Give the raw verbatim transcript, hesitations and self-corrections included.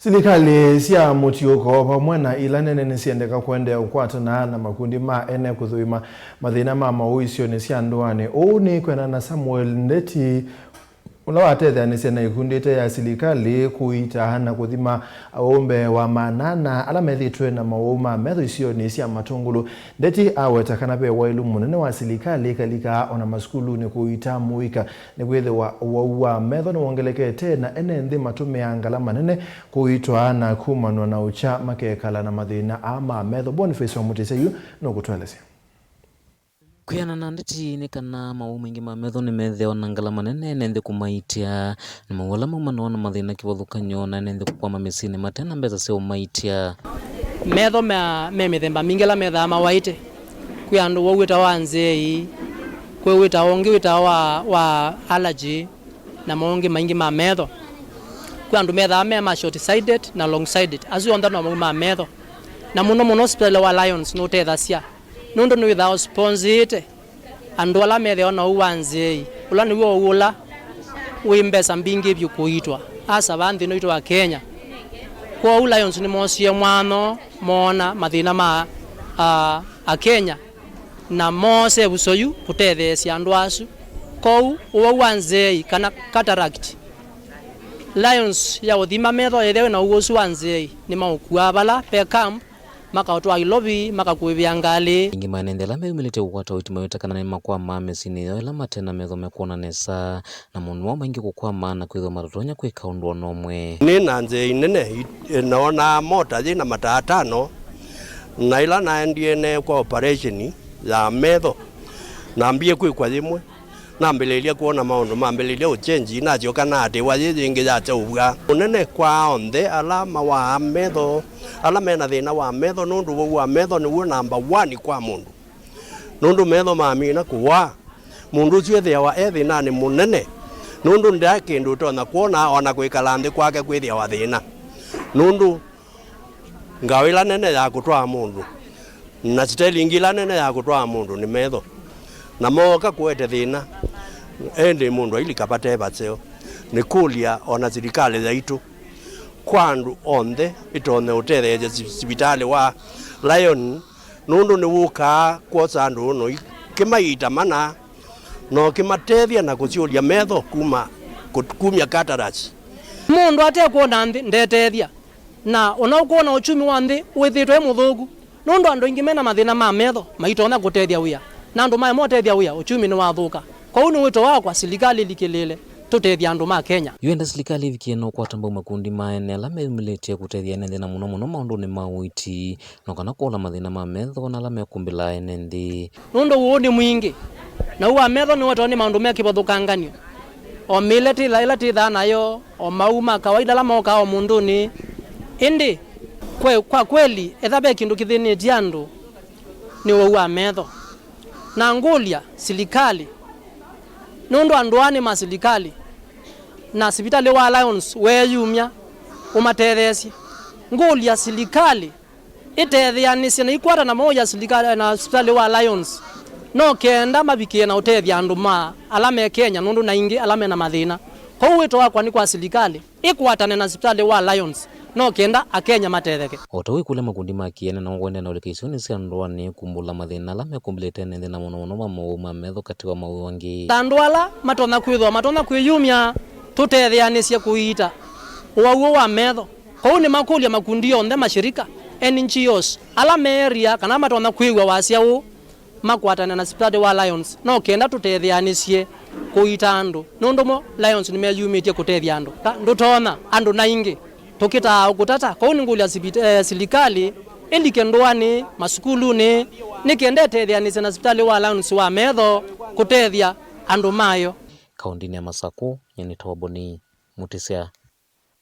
Silikalĩ sya mũtiũko vamwe na ila nene nĩsyendeka kũendeea ũkwatana na makundi ma ene kũthũima mathĩna ma maũũ isionĩ sya ndũanĩ. Ũu nĩ kwĩanana na Samuel Ndeti, ũla watetheanĩsye na ikundi ite ya silikalĩ kũita na kũthima aũũ mbee wa maana ana ala methĩĩtwe na maũũ ma metho isionĩ sya Matũngũlũ. Ndeti aweta kana ve waĩlu mũnene wa silikalĩ ĩkalikaa o na masukulunĩ kũita mũika, nĩkwĩthĩwa ũwau wa metho nĩwongelekete na ene nthĩ matũmĩaa ngalama nene kũitwa na kumanwa na ũkya makekala na mathĩna aa ma metho. Boniface wa Mũtĩsya yu nũkũtũelesya. Kwĩanana na Ndeti nĩ kana maũũ maingĩ ma metho nĩmethĩawa na ngalama nene ene nthĩ kũmaitya. Nĩ maũũ ala maumanaw'a na mathĩna kĩvathũkany'o na ene nthĩ kũkwama mĩsyĩnĩ mate na mbesa sya ũmaitya. Metho me, me mĩthemba mingĩ ala methaa mawaĩte. Kwĩ andũ wau wĩtawa nzĩei, kwĩ wĩtawa ũngĩ wĩtawa wa, wa allergy, na maũngĩ maingĩ ma metho. Kwĩ andũ methaa me ma short sighted na long sighted. Asu onthe no mau ma metho. Na mũno mũno hospital wa Lions nũtethasya, nũndũ nĩwĩthaa ũsponsĩte andũ ala methĩawa na ũu wa nzĩei, ũla nĩw'o ũu ũla wĩ mbesa mbingĩ vyũ kũitwa, asa vaa nthĩ ĩno itũ wa Kenya. Kwoou Lions nĩmoosie mwano moona mathĩna ma, a, Akenya, na moose ĩvuso yu kũtetheesya andũ asu. Kwoou ũwau wa nzĩei kana cataract, Lions ya ũthima metho ethĩwa wĩ na ũwau ũsu wa nzĩei, nĩmaũkuaa vala ve camp, makaũtwaa Nairobi, makakũĩvĩa ngalĩ. Aingĩ ma ene nthĩ ala meyumĩlĩtye kũkwata ũiiti maweta kana nĩmakwamaa mĩsyĩnĩ yoo ĩla mate na metho mekwona nesa, na maũndũ moo maingĩ kũkwama na kwĩthĩwa matatonya kwĩka ũndũ o na ũmwe. Nĩ na nzĩa inene i-, noonaa mota yĩ na mataa atano, na ĩla naendie neekwa operation ya metho, nambie kwĩkwa yĩmwe. Nambĩlĩĩlya kwona maũndũ mambĩlĩĩlya ũkyenji, nasyoka naatĩĩwa yĩ yĩngĩ yaseũvw'a. Ũnene kwa onthe ala mawaa metho, ala me na thĩna wa metho, nũndũ wau wa metho nĩw'o namba one kwa mũndũ. Nũndũ metho mamina kũwaa, mũndũ ũsu ethĩawa e thĩnanĩ mũnene, nũndũ nde kĩndũ ũtonya kwona, o na kwĩkala nthĩ kwake kwĩthĩawa thĩna. Nũndũ Ngao ĩla nene ya kũtwaa mũndũ na sitelingi ĩla nene ya kũtwaa mũndũ nĩ metho, na mooka kũete thĩna, ĩndĩ mũndũ ailika vate vaseo. Nĩkũlya o na silikalĩ yaitũ kwa andũ onthe ĩtonye ũtetheesya si-, sivitalĩ wa Lion, nũndũ nĩwũkaa kwosa andũ ũno kĩmaita mana, na ũkĩmatethya na kũsyũlya metho kuma, kũ-, kumya cataracts. Mũndũ ate kwona nthĩ ndetethya. Na ona ũkwona ũkyumi wa nthĩ wĩthĩĩtwe wĩ mũthũku, nũndũ andũ aingĩ mena mathĩna ma metho maitonya kũtethya wĩa, na andũ maema ũtethya wĩa, ũkyumi nĩwathũka. Kwoou nĩ wĩto wakwa silikalĩ ĩlikĩlĩĩle tũtethye andũ ma Kenya. Yu enda silikalĩ ĩvikĩe na ũkwata mbau makundi ma ene ala meyumĩlĩtye kũtethya ene nthĩ, na mũno mũno maũndũnĩ ma ũiiti, no kana kũola mathĩna ma metho na ala mekũmbĩlaa ene nthĩ. Nũndũ ũũ nĩ mwingĩ, na ũu wa metho nĩwetawa nĩ maũndũ me kĩvathũkangan'yo, o mĩĩle tĩ ĩla, ĩla twĩthaa nayo, o maũũ ma kawaida ala mokaa o mũndũnĩ. Ĩndĩ kwe-, kwa kweli, etha ve kĩndũ kĩthĩnĩtye andũ, nĩ ũwau wa metho. Na ngũlya silikalĩ, nũndũ andũ aa nĩ ma silikalĩ, na sivitalĩ wa Lions weeyumya ũmatetheesye. Ngũlya silikalĩ ĩtetheanĩsye na ikwatana vamwe ya silikalĩ na sivitalĩ wa Lions, no kenda mavikĩe na ũtethya andũ ma ala me Kenya, nũndũ na aingĩ ala mena mathĩna. Kwoou wĩto wakwa nĩ kwa silikalĩ ĩkwatane na sivitalĩ wa Lions, no kenda Akenya matetheke. O ta ũu ĩkũlya makundi ma kĩene no kũendeea na ũlika isionĩ sya ndũanĩ kumbũla mathĩna ala mekũmbĩlĩte ene nthĩ, na mũno mũno ma maũwau ma metho katĩ wa maũwau angĩ. Ta andũ ala matonya kwĩthĩwa matonya kwĩyumya, tũtetheanĩsye kũiita ũwau ũũ wa metho. Kwoou nĩmakũlya makundi onthe, mashirika, N G Os, ala me area kana matonya kwĩw'a wasya ũũ, makwatane na sivitalĩ wa Lions, no kenda tũtetheanĩsye kũiita andũ, nũndũ mo Lions nĩmeyumĩtye kũtethya andũ. Ka ndũtonya, andũ na aingĩ tũkĩtaa ũkũtata. Kwoou nĩngũlya sivit-, eh, silikalĩ ĩlike ndũanĩ, masukulunĩ, nĩ kenda ĩtetheanĩsye na sivitalĩ wa Lions wa metho kũtethya andũ mayo. Kaũndĩnĩ ya Masakũ, nyie nĩtawa Boni Mũtĩsya.